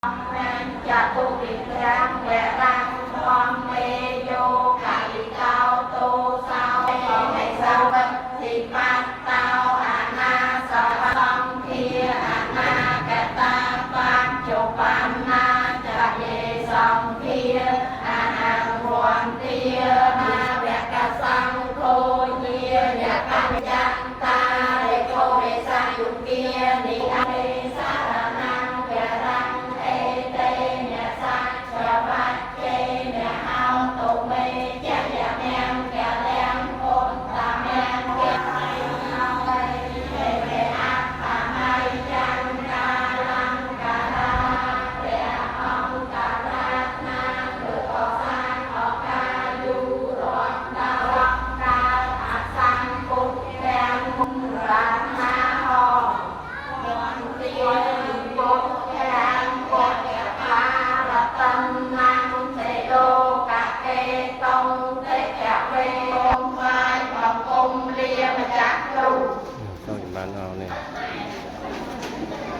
ចតុវិក្រាំវរាំធម្មេយោកលិកោទោសោហេសវតិបតោអនាសវង្ឃាអនាកតាបញ្ចុបណ្ណាចយេសង្ឃាអហង្វន្ទាមាវកសង្ឃោញាយកញ្ចតារិកោមេសាយុគានិអេសារណង្វរੰអេតេនសច្ចវច្ចេនហោតុមេចយមង្គលាំងឧត្តមង្គលអេវេអបមៃចង្កាលង្ការាព្រះអង្គរាណាគឺកសាងអកាយុរតដល់កាលអសង្ពុទ្ធទាំងរាណាហោមន្ទាពុទ្ធទាំងពុទ្ធបារតនំសេលោកកេតុងទេកវេថ្វាយបង្គំលាម្ចាស់គ្រូ សូមចម្រើនអរនេះ។